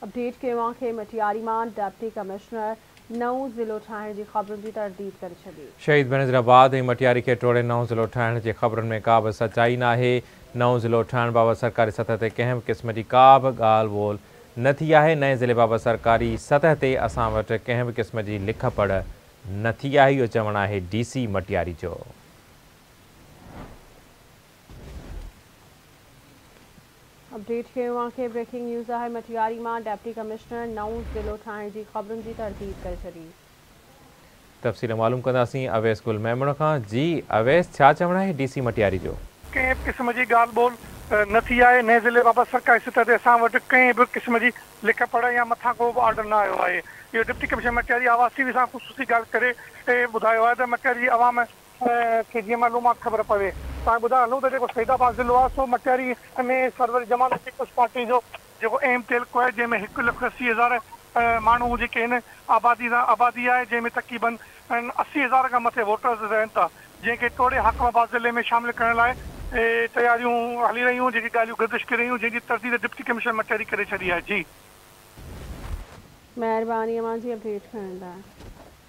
Update ڪيون کي مٽياري مان ڊپٽي ڪمشنر نئون ضلعو ٺاهڻ جي خبرن جي ترديد ڪري ڇڏي. شهيد بينظيرآباد ۽ مٽياري کي ٽوڙي نئون ضلعو ٺاهڻ جي خبرن ۾ ڪا به سچائي ناهي. نئون ضلعو ٺاهڻ بابت سرڪاري سطح تي ڪنهن به قسم جي ڪا به ڳالهه ٻولهه نه ٿي آهي. نئين ضلعي بابت سرڪاري سطح تي اسان وٽ ڪنهن به قسم جي لک پڙهه نه ٿي آهي. اهو چوڻ آهي ڊي سي مٽياري جو. اپڊيٽ ڪيون کي بريڪنگ نيوز آهي مٽياري مان ڊپٽي ڪمشنر نئون ضلعو ٺاهڻ جي خبرن جي ترديد ڪري ڇڏي. تفصيل معلوم ڪنداسين اويس گل ميمڻ کان. جي اويس ڇا چوڻ آهي ڊي سي مٽياري جو؟ ڪنهن به قسم جي ڳالهه ٻولهه نه ٿي آهي، نئين ضلعي بابت سرڪاري سطح تي اسان وٽ ڪنهن به قسم جي لک پڙهه يا مٿان ڪو به آرڊر نه آيو آهي. اهو ڊپٽي ڪمشنر مٽياري آواز ٽي وي سان خصوصي ڳالهه ڪري ٻڌايو آهي ته مٽياري جي عوام کي جيئن معلومات خبر پوي. توهان کي ٻڌائي هلون ته جيڪو سعيد آباد ضلعو آهي سو مٽياري ۾ سرور زمانو پيپلز پارٽي جو جيڪو اهم تعلقو آهي جنهن ۾ 1,80,000 ماڻهو جيڪي آهن آبادي سان آبادي آهي جنهن ۾ تقريبن 80,000 کان مٿي ووٽرز رهن ٿا جنهن کي ٽوڙي حاڪم آباد ضلعي ۾ شامل ڪرڻ لاء تياريون هلي رهيون جيڪي ڳالهيون گردش ڪري رهيون جنهن جي ترديد ڊپٽي ڪمشنر مٽياري ڪري ڇڏي آهي جي. مهرباني اوهان جي اپڊيٽ ڪرڻ لاء.